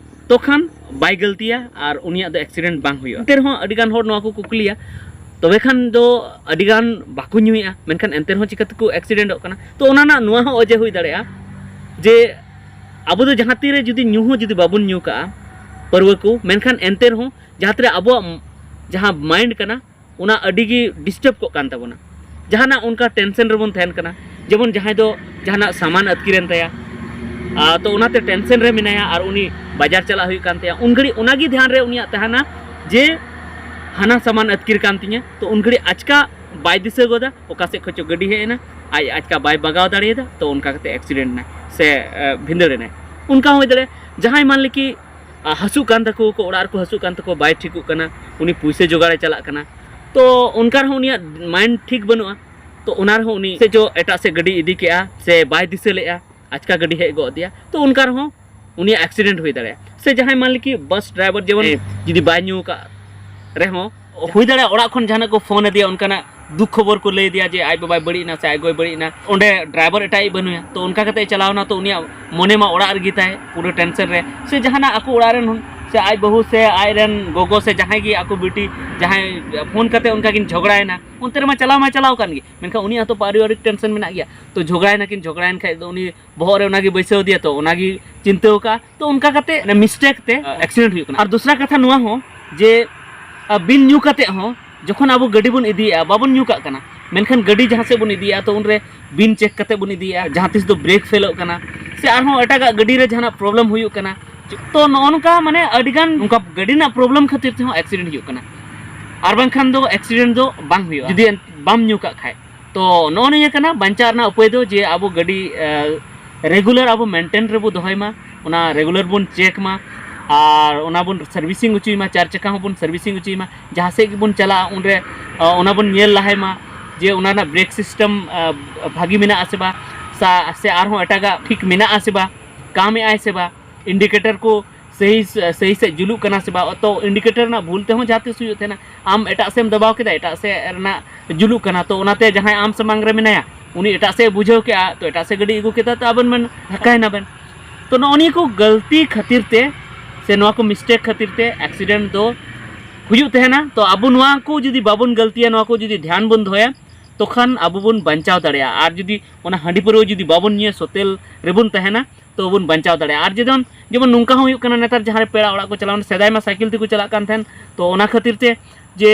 ᱛᱚᱠᱷᱟᱱ ᱵᱟᱭ ᱜᱟᱹᱞᱛᱤᱭᱟ ᱟᱨ ᱩᱱᱤᱭᱟᱜ ᱫᱚ accident ᱵᱟᱝ ᱦᱩᱭᱩᱜᱼᱟ᱾ ᱮᱱᱛᱮ ᱨᱮᱦᱚᱸ ᱟᱹᱰᱤᱜᱟᱱ ᱦᱚᱲ ᱱᱚᱣᱟ ᱠᱚ ᱠᱩᱠᱞᱤᱭᱟ, ᱛᱚᱵᱮ ᱠᱷᱟᱱ ᱫᱚ ᱟᱹᱰᱤᱜᱟᱱ ᱵᱟᱠᱚ ᱧᱩᱭᱮᱫᱼᱟ, ᱢᱮᱱᱠᱷᱟᱱ ᱮᱱᱛᱮ ᱨᱮᱦᱚᱸ ᱪᱤᱠᱟᱹ ᱛᱮᱠᱚ accidentᱚᱜ ᱠᱟᱱᱟ? ᱛᱚ ᱚᱱᱟ ᱨᱮᱱᱟᱜ ᱱᱚᱣᱟ ᱦᱚᱸ ᱚᱡᱮ ᱦᱩᱭ ᱫᱟᱲᱮᱭᱟᱜᱼᱟ ᱡᱮ ᱟᱵᱚ ᱫᱚ ᱡᱟᱦᱟᱸ ᱛᱤᱨᱮ ᱡᱩᱫᱤ ᱧᱩ ᱦᱚᱸ ᱡᱩᱫᱤ ᱵᱟᱵᱚᱱ ᱧᱩ ᱠᱟᱜᱼᱟ ᱯᱟᱹᱨᱣᱟᱹ ᱠᱚ, ᱢᱮᱱᱠᱷᱟᱱ ᱮᱱᱛᱮ ᱨᱮᱦᱚᱸ ᱡᱟᱦᱟᱸ ᱛᱤᱨᱮ ᱟᱵᱚᱣᱟᱜ ᱡᱟᱦᱟᱸ mind ᱠᱟᱱᱟ, ᱚᱱᱟ ᱟᱹᱰᱤ ᱜᱮ disturb ᱠᱚᱜ ᱠᱟᱱ ᱛᱟᱵᱚᱱᱟ᱾ ᱡᱟᱦᱟᱱᱟᱜ ᱚᱱᱠᱟ tension ᱨᱮᱵᱚᱱ ᱛᱟᱦᱮᱱ ᱠᱟᱱᱟ, ᱡᱮᱢᱚᱱ ᱡᱟᱦᱟᱸᱭ ᱫᱚ ᱡᱟᱦᱟᱱᱟᱜ ᱥᱟᱢᱟᱱ ᱟᱹᱛᱠᱤᱨᱮᱱ ᱛᱟᱭᱟ, ᱟᱨ ᱛᱚ ᱚᱱᱟᱛᱮ tension ᱨᱮ ᱢᱮᱱᱟᱭᱟ ᱟᱨ ᱩᱱᱤ ᱵᱟᱡᱟᱨ ᱪᱟᱞᱟᱜ ᱦᱩᱭᱩᱜ ᱠᱟᱱ ᱛᱟᱭᱟ, ᱩᱱ ᱜᱷᱟᱹᱲᱤᱡ ᱚᱱᱟᱜᱮ ᱫᱷᱮᱭᱟᱱ ᱨᱮ ᱩᱱᱤᱭᱟᱜ ᱛᱟᱦᱮᱱᱟ ᱡᱮ ᱦᱟᱱᱟ ᱥᱟᱢᱟᱱ ᱟᱹᱛᱠᱤᱨ ᱠᱟᱱ ᱛᱤᱧᱟ᱾ ᱛᱚ ᱩᱱ ᱜᱷᱟᱹᱲᱤᱡ ᱟᱪᱠᱟ ᱵᱟᱭ ᱫᱤᱥᱟᱹ ᱜᱚᱫᱟ ᱚᱠᱟ ᱥᱮᱫ ᱠᱷᱚᱱ ᱪᱚ ᱜᱟᱹᱰᱤ ᱦᱮᱡ ᱮᱱᱟ, ᱟᱡ ᱟᱪᱠᱟ ᱵᱟᱭ ᱵᱟᱜᱟᱣ ᱫᱟᱲᱮᱭᱟᱫᱟ, ᱛᱚ ᱚᱱᱠᱟ ᱠᱟᱛᱮ ᱮᱠᱥᱤᱰᱮᱱᱴ ᱮᱱᱟᱭ ᱥᱮ ᱮ, ᱵᱷᱤᱸᱫᱟᱹᱲ ᱮᱱᱟᱭ᱾ ᱚᱱᱠᱟ ᱦᱚᱸ ᱦᱩᱭ ᱫᱟᱲᱮᱭᱟᱜᱼᱟ᱾ ᱡᱟᱦᱟᱸᱭ ᱢᱟᱱ ᱞᱮ ᱠᱤ ᱟ, ᱦᱟᱹᱥᱩᱜ ᱠᱟᱱ ᱛᱟᱠᱚ ᱠᱚ, ᱚᱲᱟᱜ ᱨᱮᱠᱚ ᱦᱟᱹᱥᱩᱜ ᱠᱟᱱ ᱛᱟᱠᱚ, ᱵᱟᱭ ᱴᱷᱤᱠᱚᱜ ᱠᱟᱱᱟ, ᱩᱱᱤ ᱯᱩᱭᱥᱟᱹ ᱡᱚᱜᱟᱲᱮ ᱪᱟᱞᱟᱜ ᱠᱟᱱᱟ, ᱛᱚ ᱚᱱᱠᱟ ᱨᱮᱦᱚᱸ ᱩᱱᱤᱭᱟᱜ ᱢᱟᱭᱤᱱᱰ ᱴᱷᱤᱠ ᱵᱟᱹᱱᱩᱜᱼᱟ᱾ ᱛᱚ ᱚᱱᱟ ᱨᱮᱦᱚᱸ ᱩᱱᱤ ᱥᱮ ᱪᱚ ᱮᱴᱟᱜ ᱥᱮᱫ ᱜᱟᱹᱰᱤ ᱤᱫᱤ ᱠᱮᱜᱼᱟ ᱥᱮ ᱵᱟᱭ ᱫᱤᱥᱟᱹ ᱞᱮᱜᱼᱟ, ᱟᱪᱠᱟ ᱜᱟᱹᱰᱤ ᱦᱮᱡ ᱜᱚᱫ ᱟᱫᱮᱭᱟ, ᱛᱚ ᱚᱱᱠᱟ ᱨᱮᱦᱚᱸ ᱩᱱᱤᱭᱟᱜ ᱮᱠᱥᱤᱰᱮᱱᱴ ᱦᱩᱭ ᱫᱟᱲᱮᱭᱟᱜᱼᱟ᱾ ᱥᱮ ᱡᱟᱦᱟᱸᱭ ᱢᱟᱱ ᱞᱮ ᱠᱤ ᱵᱟᱥ ᱰᱨᱟᱭᱵᱷᱟᱨ ᱡᱮᱢᱚᱱ ᱡᱩᱫᱤ ᱵᱟᱭ ᱧᱩ ᱟᱠᱟᱫ ᱨᱮᱦᱚᱸ, ᱦᱩᱭ ᱫᱟᱲᱮᱭᱟᱜᱼᱟ ᱚᱲᱟᱜ ᱠᱷᱚᱱ ᱡᱟᱦᱟᱱᱟᱜ ᱠᱚ ᱯᱷᱳᱱ ᱟᱫᱮᱭᱟ, ᱚᱱᱠᱟᱱᱟᱜ ᱫᱩᱠ ᱠᱷᱚᱵᱚᱨ ᱠᱚ ᱞᱟᱹᱭ ᱟᱫᱮᱭᱟ ᱡᱮ ᱟᱡ ᱵᱟᱵᱟᱭ ᱵᱟᱹᱲᱤᱡ ᱮᱱᱟ ᱥᱮ ᱟᱡ ᱜᱚᱭ ᱵᱟᱹᱲᱤᱡ ᱮᱱᱟ᱾ ᱚᱸᱰᱮ ᱰᱨᱟᱭᱵᱷᱟᱨ ᱮᱴᱟᱜ ᱤᱡ ᱵᱟᱹᱱᱩᱭᱟ, ᱛᱚ ᱚᱱᱠᱟ ᱠᱟᱛᱮ ᱪᱟᱞᱟᱣ ᱮᱱᱟ, ᱛᱚ ᱩᱱᱤᱭᱟᱜ ᱢᱚᱱᱮ ᱢᱟ ᱚᱲᱟᱜ ᱨᱮᱜᱮ ᱛᱟᱭ, ᱯᱩᱨᱟᱹ ᱴᱮᱱᱥᱮᱱ ᱨᱮ᱾ ᱥᱮ ᱡᱟᱦᱟᱱᱟᱜ ᱟᱠᱚ ᱚᱲᱟᱜ ᱨᱮᱱ ᱦᱚᱸ, ᱥᱮ ᱟᱡ ᱵᱟᱹᱦᱩ ᱥᱮ ᱟᱡ ᱨᱮᱱ ᱜᱚᱜᱚ ᱥᱮ ᱡᱟᱦᱟᱸᱭ ᱜᱮ ᱟᱠᱚ ᱵᱤᱴᱤ ᱡᱟᱦᱟᱸᱭ ᱯᱷᱳᱱ ᱠᱟᱛᱮ ᱚᱱᱠᱟ ᱠᱤᱱ ᱡᱷᱚᱜᱽᱲᱟᱭᱮᱱᱟ, ᱚᱱᱛᱮ ᱨᱮᱢᱟ ᱪᱟᱞᱟᱣ ᱢᱟ ᱪᱟᱞᱟᱣ ᱠᱟᱱ ᱜᱮ, ᱢᱮᱱᱠᱷᱟᱱ ᱩᱱᱤᱭᱟᱜ ᱦᱚᱸᱛᱚ ᱯᱟᱨᱤᱵᱟᱨᱤᱠ ᱴᱮᱱᱥᱮᱱ ᱢᱮᱱᱟᱜ ᱜᱮᱭᱟ᱾ ᱛᱚ ᱡᱷᱚᱜᱽᱲᱟᱭᱮᱱᱟ ᱠᱤᱱ, ᱡᱷᱚᱜᱽᱲᱟᱭᱮᱱ ᱠᱷᱟᱡ ᱫᱚ ᱩᱱᱤ ᱵᱚᱦᱚᱜ ᱨᱮ ᱚᱱᱟᱜᱮ ᱵᱟᱹᱭᱥᱟᱹᱣ ᱟᱫᱮᱭᱟ, ᱛᱚ ᱚᱱᱟᱜᱮ ᱪᱤᱱᱛᱟᱹᱣ ᱟᱠᱟᱫᱼᱟ᱾ ᱛᱚ ᱚᱱᱠᱟ ᱠᱟᱛᱮ ᱢᱤᱥᱴᱮᱠ ᱛᱮ ᱮᱠᱥᱤᱰᱮᱱᱴ ᱦᱩᱭᱩᱜ ᱠᱟᱱᱟ᱾ ᱟᱨ ᱫᱚᱥᱨᱟ ᱠᱟᱛᱷᱟ ᱱᱚᱣᱟ ᱦᱚᱸ ᱡᱮ ᱟ, ᱵᱤᱱ ᱧᱩ ᱠᱟᱛᱮ ᱦᱚᱸ ᱡᱚᱠᱷᱚᱱ ᱟᱵᱚ ᱜᱟᱹᱰᱤ ᱵᱚᱱ ᱤᱫᱤᱭᱮᱫᱼᱟ, ᱵᱟᱵᱚᱱ ᱧᱩ ᱠᱟᱜ ᱠᱟᱱᱟ, ᱢᱮᱱᱠᱷᱟᱱ ᱜᱟᱹᱰᱤ ᱡᱟᱦᱟᱸ ᱥᱮᱫ ᱵᱚᱱ ᱤᱫᱤᱭᱮᱫᱼᱟ, ᱛᱚ ᱩᱱᱨᱮ ᱵᱤᱱ ᱪᱮᱠ ᱠᱟᱛᱮ ᱵᱚᱱ ᱤᱫᱤᱭᱮᱫᱼᱟ, ᱡᱟᱦᱟᱸ ᱛᱤᱥ ᱫᱚ ᱵᱨᱮᱠ ᱯᱷᱮᱞᱚᱜ ᱠᱟᱱᱟ ᱥᱮ ᱟᱨᱦᱚᱸ ᱮᱴᱟᱜᱟᱜ ᱜᱟᱹᱰᱤ ᱨᱮ ᱡᱟᱦᱟᱱᱟᱜ ᱯᱨᱚᱵᱞᱮᱢ ᱦᱩᱭᱩᱜ ᱠᱟᱱᱟ᱾ ᱛᱚ ᱱᱚᱜᱼᱚ ᱱᱚᱝᱠᱟ ᱢᱟᱱᱮ ᱟᱹᱰᱤᱜᱟᱱ ᱱᱚᱝᱠᱟ ᱜᱟᱹᱰᱤ ᱨᱮᱱᱟᱜ ᱯᱨᱚᱵᱞᱮᱢ ᱠᱷᱟᱹᱛᱤᱨ ᱛᱮᱦᱚᱸ ᱮᱠᱥᱤᱰᱮᱱᱴ ᱦᱩᱭᱩᱜ ᱠᱟᱱᱟ, ᱟᱨ ᱵᱟᱝᱠᱷᱟᱱ ᱫᱚ ᱮᱠᱥᱤᱰᱮᱱᱴ ᱫᱚ ᱵᱟᱝ ᱦᱩᱭᱩᱜᱼᱟ ᱡᱩᱫᱤ ᱵᱟᱢ ᱧᱩ ᱠᱟᱜ ᱠᱷᱟᱡ᱾ ᱛᱚ ᱱᱚᱜᱼᱚ ᱱᱤᱭᱟᱹ ᱠᱟᱱᱟ ᱵᱟᱧᱪᱟᱣ ᱨᱮᱱᱟᱜ ᱩᱯᱟᱹᱭ ᱫᱚ, ᱡᱮ ᱟᱵᱚ ᱜᱟᱹᱰᱤ ᱨᱮᱜᱩᱞᱟᱨ ᱟᱵᱚ ᱢᱮᱱᱴᱮᱱ ᱨᱮᱵᱚ ᱫᱚᱦᱚᱭ ᱢᱟ, ᱚᱱᱟ ᱨᱮᱜᱩᱞᱟᱨ ᱵᱚᱱ ᱪᱮᱠ ᱢᱟ ᱟᱨ ᱚᱱᱟ ᱵᱚᱱ ᱥᱟᱨᱵᱷᱤᱥᱤᱝ ᱦᱚᱪᱚᱭ ᱢᱟ, ᱪᱟᱨ ᱪᱟᱠᱟ ᱦᱚᱸᱵᱚᱱ ᱥᱟᱨᱵᱷᱤᱥᱤᱝ ᱦᱚᱪᱚᱭ ᱢᱟ᱾ ᱡᱟᱦᱟᱸ ᱥᱮᱫ ᱜᱮᱵᱚᱱ ᱪᱟᱞᱟᱜᱼᱟ ᱩᱱᱨᱮ ᱟ, ᱚᱱᱟ ᱵᱚᱱ ᱧᱮᱞ ᱞᱟᱦᱟᱭ ᱢᱟ ᱡᱮ ᱚᱱᱟ ᱨᱮᱱᱟᱜ ᱵᱨᱮᱠ ᱥᱤᱥᱴᱮᱢ ᱵᱷᱟᱹᱜᱤ ᱢᱮᱱᱟᱜᱼᱟ ᱥᱮ ᱵᱟᱝ, ᱥᱟ- ᱥᱮ ᱟᱨᱦᱚᱸ ᱮᱴᱟᱜᱟᱜ ᱴᱷᱤᱠ ᱢᱮᱱᱟᱜᱼᱟ ᱥᱮ ᱵᱟᱝ, ᱠᱟᱢᱮᱜᱼᱟᱭ ᱥᱮ ᱵᱟᱝ, ᱤᱱᱰᱤᱠᱮᱴᱟᱨ ᱠᱚ ᱥᱟᱹᱦᱤ ᱥᱟᱹᱦᱤ ᱥᱮᱫ ᱡᱩᱞᱩᱜ ᱠᱟᱱᱟ ᱥᱮ ᱵᱟᱝ᱾ ᱛᱚ ᱤᱱᱰᱤᱠᱮᱴᱟᱨ ᱨᱮᱱᱟᱜ ᱵᱷᱩᱞ ᱛᱮᱦᱚᱸ ᱡᱟᱦᱟᱸ ᱛᱤᱥ ᱦᱩᱭᱩᱜ ᱛᱟᱦᱮᱱᱟ, ᱟᱢ ᱮᱴᱟᱜ ᱥᱮᱫ ᱮᱢ ᱫᱟᱵᱟᱣ ᱠᱮᱫᱟ, ᱮᱴᱟᱜ ᱥᱮᱫ ᱨᱮᱱᱟᱜ ᱡᱩᱞᱩᱜ ᱠᱟᱱᱟ, ᱛᱚ ᱚᱱᱟᱛᱮ ᱡᱟᱦᱟᱸᱭ ᱟᱢ ᱥᱟᱢᱟᱝ ᱨᱮ ᱢᱮᱱᱟᱭᱟ ᱩᱱᱤ ᱮᱴᱟᱜ ᱥᱮᱫ ᱮ ᱵᱩᱡᱷᱟᱹᱣ ᱠᱮᱜᱼᱟ, ᱛᱚ ᱮᱴᱟᱜ ᱥᱮᱫ ᱜᱟᱹᱰᱤ ᱟᱹᱜᱩ ᱠᱮᱫᱟ, ᱛᱚ ᱟᱵᱮᱱ ᱵᱮᱱ ᱫᱷᱟᱠᱠᱟᱭᱮᱱᱟ ᱵᱮᱱ᱾ ᱛᱚ ᱱᱚᱜᱼᱚ ᱱᱤᱭᱟᱹ ᱠᱚ ᱜᱟᱹᱞᱛᱤ ᱠᱷᱟᱹᱛᱤᱨ ᱛᱮ ᱥᱮ ᱱᱚᱣᱟ ᱠᱚ ᱢᱤᱥᱴᱮᱠ ᱠᱷᱟᱹᱛᱤᱨ ᱛᱮ ᱮᱠᱥᱤᱰᱮᱱᱴ ᱫᱚ ᱦᱩᱭᱩᱜ ᱛᱟᱦᱮᱱᱟ᱾ ᱛᱚ ᱟᱵᱚ ᱱᱚᱣᱟ ᱠᱚ ᱡᱩᱫᱤ ᱵᱟᱵᱚᱱ ᱜᱟᱹᱞᱛᱤᱭᱟ, ᱱᱚᱣᱟ ᱠᱚ ᱡᱩᱫᱤ ᱫᱷᱮᱭᱟᱱ ᱵᱚᱱ ᱫᱚᱦᱚᱭᱟ, ᱛᱚᱠᱷᱟᱱ ᱟᱵᱚ ᱵᱚᱱ ᱵᱟᱧᱪᱟᱣ ᱫᱟᱲᱮᱭᱟᱜᱼᱟ᱾ ᱟᱨ ᱡᱩᱫᱤ ᱚᱱᱟ ᱦᱟᱺᱰᱤ ᱯᱟᱹᱨᱣᱟᱹ ᱡᱩᱫᱤ ᱵᱟᱵᱚᱱ ᱧᱩᱭᱟ, ᱥᱚᱛᱮᱞ ᱨᱮᱵᱚᱱ ᱛᱟᱦᱮᱱᱟ, ᱛᱚ ᱵᱚᱱ ᱵᱟᱧᱪᱟᱣ ᱫᱟᱲᱮᱭᱟᱜᱼᱟ᱾ ᱟᱨ ᱡᱮᱢᱚᱱ ᱡᱮᱢᱚᱱ ᱱᱚᱝᱠᱟ ᱦᱚᱸ ᱦᱩᱭᱩᱜ ᱠᱟᱱᱟ, ᱱᱮᱛᱟᱨ ᱡᱟᱦᱟᱸ ᱨᱮ ᱯᱮᱲᱟ ᱚᱲᱟᱜ ᱠᱚ ᱪᱟᱞᱟᱣ ᱮᱱᱟ, ᱥᱮᱫᱟᱭ ᱢᱟ ᱥᱟᱭᱠᱮᱞ ᱛᱮᱠᱚ ᱪᱟᱞᱟᱜ ᱠᱟᱱ ᱛᱟᱦᱮᱱ, ᱛᱚ ᱚᱱᱟ ᱠᱷᱟᱹᱛᱤᱨ ᱛᱮ ᱡᱮ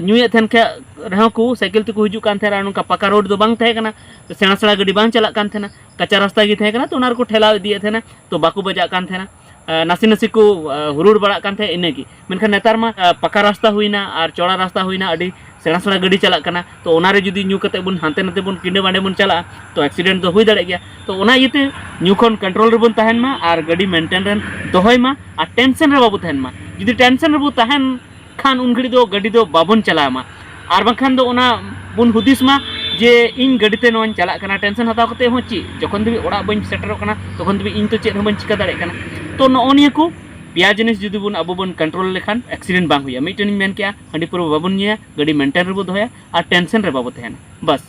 ᱧᱩᱭᱮᱫ ᱛᱟᱦᱮᱱ ᱠᱷᱟᱡ ᱨᱮᱦᱚᱸ ᱠᱚ ᱥᱟᱭᱠᱮᱞ ᱛᱮᱠᱚ ᱦᱤᱡᱩᱜ ᱠᱟᱱ ᱛᱟᱦᱮᱱᱟ, ᱟᱨ ᱱᱚᱝᱠᱟ ᱯᱟᱠᱟ ᱨᱳᱰ ᱫᱚ ᱵᱟᱝ ᱛᱟᱦᱮᱸ ᱠᱟᱱᱟ, ᱥᱮᱬᱟ ᱥᱮᱬᱟ ᱜᱟᱹᱰᱤ ᱵᱟᱝ ᱪᱟᱞᱟᱜ ᱠᱟᱱ ᱛᱟᱦᱮᱱᱟ, ᱠᱟᱪᱟ ᱨᱟᱥᱛᱟ ᱜᱮ ᱛᱟᱦᱮᱸ ᱠᱟᱱᱟ, ᱛᱚ ᱚᱱᱟ ᱨᱮᱠᱚ ᱴᱷᱮᱞᱟᱣ ᱤᱫᱤᱭᱮᱫ ᱛᱟᱦᱮᱱᱟ, ᱛᱚ ᱵᱟᱠᱚ ᱵᱟᱡᱟᱜ ᱠᱟᱱ ᱛᱟᱦᱮᱱᱟ᱾ ᱟᱸ, ᱱᱟᱥᱮ ᱱᱟᱥᱮ ᱠᱚ, ᱟᱸ, ᱦᱩᱨᱩᱲ ᱵᱟᱲᱟᱜ ᱠᱟᱱ ᱛᱟᱦᱮᱸᱫ, ᱤᱱᱟᱹᱜᱮ᱾ ᱢᱮᱱᱠᱷᱟᱱ ᱱᱮᱛᱟᱨ ᱢᱟ, ᱟᱸ, ᱯᱟᱠᱟ ᱨᱟᱥᱛᱟ ᱦᱩᱭᱱᱟ ᱟᱨ ᱪᱚᱲᱟ ᱨᱟᱥᱛᱟ ᱦᱩᱭᱱᱟ, ᱟᱹᱰᱤ ᱥᱮᱬᱟ ᱥᱮᱬᱟ ᱜᱟᱹᱰᱤ ᱪᱟᱞᱟᱜ ᱠᱟᱱᱟ᱾ ᱛᱚ ᱚᱱᱟᱨᱮ ᱡᱩᱫᱤ ᱧᱩ ᱠᱟᱛᱮ ᱵᱚᱱ ᱦᱟᱱᱛᱮ ᱱᱟᱛᱮ ᱵᱚᱱ ᱠᱤᱸᱰᱟᱹ ᱢᱟᱸᱰᱮ ᱵᱚᱱ ᱪᱟᱞᱟᱜᱼᱟ, ᱛᱚ accident ᱫᱚ ᱦᱩᱭ ᱫᱟᱲᱮᱭᱟᱜ ᱜᱮᱭᱟ᱾ ᱛᱚ ᱚᱱᱟ ᱤᱭᱟᱹᱛᱮ ᱧᱩ ᱠᱷᱚᱱ control ᱨᱮᱵᱚᱱ ᱛᱟᱦᱮᱱ ᱢᱟ ᱟᱨ ᱜᱟᱹᱰᱤ maintain ᱨᱮᱱ ᱫᱚᱦᱚᱭ ᱢᱟ ᱟᱨ tension ᱨᱮ ᱵᱟᱵᱚ ᱛᱟᱦᱮᱱ ᱢᱟ᱾ ᱡᱩᱫᱤ tension ᱨᱮᱵᱚ ᱛᱟᱦᱮᱱ ᱠᱷᱟᱱ ᱩᱱ ᱜᱷᱟᱹᱲᱤᱡ ᱫᱚ ᱜᱟᱹᱰᱤ ᱫᱚ ᱵᱟᱵᱚᱱ ᱪᱟᱞᱟᱣ ᱢᱟ᱾ ᱟᱨ ᱵᱟᱝᱠᱷᱟᱱ ᱫᱚ ᱚᱱᱟ ᱵᱚᱱ ᱦᱩᱫᱤᱥ ᱢᱟ ᱡᱮ ᱤᱧ ᱜᱟᱹᱰᱤ ᱛᱮ ᱱᱚᱣᱟᱧ ᱪᱟᱞᱟᱜ ᱠᱟᱱᱟ, tension ᱦᱟᱛᱟᱣ ᱠᱟᱛᱮ ᱦᱚᱸ ᱪᱮᱫ, ᱡᱚᱠᱷᱚᱱ ᱫᱷᱟᱹᱵᱤᱡ ᱚᱲᱟᱜ ᱵᱟᱹᱧ ᱥᱮᱴᱮᱨᱚᱜ ᱠᱟᱱᱟ ᱛᱚᱠᱷᱚᱱ ᱫᱷᱟᱹᱵᱤᱡ ᱤᱧ ᱛᱚ ᱪᱮᱫ ᱦᱚᱸ ᱵᱟᱹᱧ ᱪᱤᱠᱟᱹ ᱫᱟᱲᱮᱭᱟᱜ ᱠᱟᱱᱟ᱾ ᱛᱚ ᱱᱚᱜᱼᱚ ᱱᱤᱭᱟᱹ ᱠᱚ ᱯᱮᱭᱟ ᱡᱤᱱᱤᱥ ᱡᱩᱫᱤ ᱵᱚᱱ ᱟᱵᱚ ᱵᱚᱱ control ᱞᱮᱠᱷᱟᱱ accident ᱵᱟᱝ ᱦᱩᱭᱩᱜᱼᱟ᱾ ᱢᱤᱫᱴᱮᱱ ᱤᱧ ᱢᱮᱱ ᱠᱮᱜᱼᱟ, ᱦᱟᱺᱰᱤ ᱯᱟᱹᱣᱨᱟᱹ ᱵᱟᱵᱚᱱ ᱧᱩᱭᱟ, ᱜᱟᱹᱰᱤ maintain ᱨᱮᱵᱚ ᱫᱚᱦᱚᱭᱟ ᱟᱨ tension ᱨᱮ ᱵᱟᱵᱚ ᱛᱟᱦᱮᱱᱟ, ᱵᱟᱥ᱾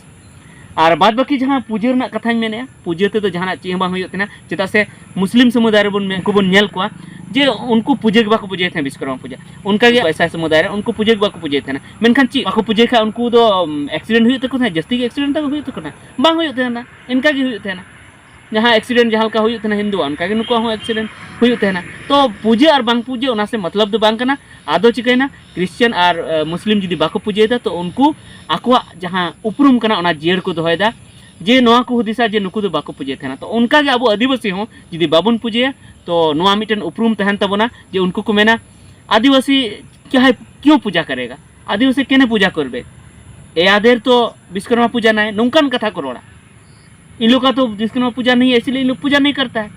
ᱟᱨ ᱵᱟᱫ ᱵᱟᱹᱠᱤ ᱡᱟᱦᱟᱸ ᱯᱩᱡᱟᱹ ᱨᱮᱱᱟᱜ ᱠᱟᱛᱷᱟᱧ ᱢᱮᱱᱮᱫᱼᱟ, ᱯᱩᱡᱟᱹ ᱛᱮᱫᱚ ᱡᱟᱦᱟᱱᱟᱜ ᱪᱮᱫ ᱦᱚᱸ ᱵᱟᱝ ᱦᱩᱭᱩᱜ ᱛᱟᱦᱮᱱᱟ, ᱪᱮᱫᱟᱜ ᱥᱮ ᱢᱩᱥᱞᱤᱢ ᱥᱚᱢᱩᱫᱟᱭ ᱨᱮᱵᱚᱱ ᱢᱮ-, ᱩᱱᱠᱩ ᱵᱚᱱ ᱧᱮᱞ ᱠᱚᱣᱟ ᱡᱮ ᱩᱱᱠᱩ ᱯᱩᱡᱟᱹ ᱜᱮ ᱵᱟᱠᱚ ᱯᱩᱡᱟᱹᱭ ᱛᱟᱦᱮᱱᱟ ᱵᱤᱥᱠᱚᱨᱢᱟ ᱯᱩᱡᱟᱹ᱾ ᱚᱱᱠᱟᱜᱮ ᱤᱥᱟᱭ ᱥᱚᱢᱩᱫᱟᱭ ᱨᱮ ᱩᱱᱠᱩ ᱯᱩᱡᱟᱹ ᱜᱮ ᱵᱟᱠᱚ ᱯᱩᱡᱟᱹᱭ ᱛᱟᱦᱮᱱᱟ, ᱢᱮᱱᱠᱷᱟᱱ ᱪᱮᱫ ᱵᱟᱠᱚ ᱯᱩᱡᱟᱹᱭ ᱠᱷᱟᱱ ᱩᱱᱠᱩ ᱫᱚ, ᱩᱢ, accident ᱦᱩᱭᱩᱜ ᱛᱟᱠᱚ ᱛᱟᱦᱮᱱᱟ, ᱡᱟᱹᱥᱛᱤ ᱜᱮ accident ᱛᱟᱠᱚ ᱦᱩᱭᱩᱜ ᱛᱟᱠᱚ ᱛᱟᱦᱮᱱᱟ? ᱵᱟᱝ ᱦᱩᱭᱩᱜ ᱛᱟᱦᱮᱱᱟ, ᱤᱱᱠᱟ ᱜᱮ ᱦᱩᱭᱩᱜ ᱛᱟᱦᱮᱱᱟ᱾ ᱡᱟᱦᱟᱸ accident ᱡᱟᱦᱟᱸ ᱞᱮᱠᱟ ᱦᱩᱭᱩᱜ ᱛᱟᱦᱮᱱᱟ ᱦᱤᱱᱫᱩᱣᱟᱜ, ᱚᱱᱠᱟ ᱜᱮ ᱱᱩᱠᱩᱣᱟᱜ ᱦᱚᱸ accident ᱦᱩᱭᱩᱜ ᱛᱟᱦᱮᱱᱟ᱾ ᱛᱚ ᱯᱩᱡᱟᱹ ᱟᱨ ᱵᱟᱝ ᱯᱩᱡᱟᱹ ᱚᱱᱟ ᱥᱮ ᱢᱚᱛᱞᱚᱵ ᱫᱚ ᱵᱟᱝ ᱠᱟᱱᱟ᱾ ᱟᱫᱚ ᱪᱤᱠᱟᱹᱭᱮᱱᱟ, ᱠᱷᱨᱤᱥᱪᱟᱱ ᱟᱨ, ᱮ, ᱢᱩᱥᱞᱤᱢ ᱡᱩᱫᱤ ᱵᱟᱠᱚ ᱯᱩᱡᱟᱹᱭᱮᱫᱟ, ᱛᱚ ᱩᱱᱠᱩ ᱟᱠᱚᱣᱟᱜ ᱡᱟᱦᱟᱸ ᱩᱯᱨᱩᱢ ᱠᱟᱱᱟ ᱚᱱᱟ ᱡᱤᱭᱟᱹᱲ ᱠᱚ ᱫᱚᱦᱚᱭᱮᱫᱟ, ᱡᱮ ᱱᱚᱣᱟ ᱠᱚ ᱦᱩᱫᱤᱥᱟ ᱡᱮ ᱱᱩᱠᱩ ᱫᱚ ᱵᱟᱠᱚ ᱯᱩᱡᱟᱹᱭ ᱛᱟᱦᱮᱱᱟ᱾ ᱛᱚ ᱚᱱᱠᱟ ᱜᱮ ᱟᱵᱚ ᱟᱹᱫᱤᱵᱟᱹᱥᱤ ᱦᱚᱸ ᱡᱩᱫᱤ ᱵᱟᱵᱚᱱ ᱯᱩᱡᱟᱹᱭᱟ, ᱛᱚ ᱱᱚᱣᱟ ᱢᱤᱫᱴᱮᱱ ᱩᱯᱨᱩᱢ ᱛᱟᱦᱮᱱ ᱛᱟᱵᱚᱱᱟ ᱡᱮ ᱩᱱᱠᱩ ᱠᱚ ᱢᱮᱱᱟ, "ᱟᱹᱫᱤᱵᱟᱹᱥᱤ ᱠᱭᱟ ᱦᱟᱭ, ᱠᱭᱩᱸ ᱯᱩᱡᱟ ᱠᱟᱨᱮᱜᱟ? ᱟᱹᱫᱤᱵᱟᱹᱥᱤ ᱠᱮᱱᱮ ᱯᱩᱡᱟ ᱠᱚᱨᱵᱮ? ᱮᱭᱟᱫᱮᱨ ᱛᱚ ᱵᱤᱥᱠᱚᱨᱢᱟ ᱯᱩᱡᱟ ᱱᱟᱭ", ᱱᱚᱝᱠᱟᱱ ᱠᱟᱛᱷᱟ ᱠᱚ ᱨᱚᱲᱟ᱾ "इन लोग का तो विश्वकर्मा पूजा नहीं है, इसलिए इन लोग पूजा नहीं करता है।"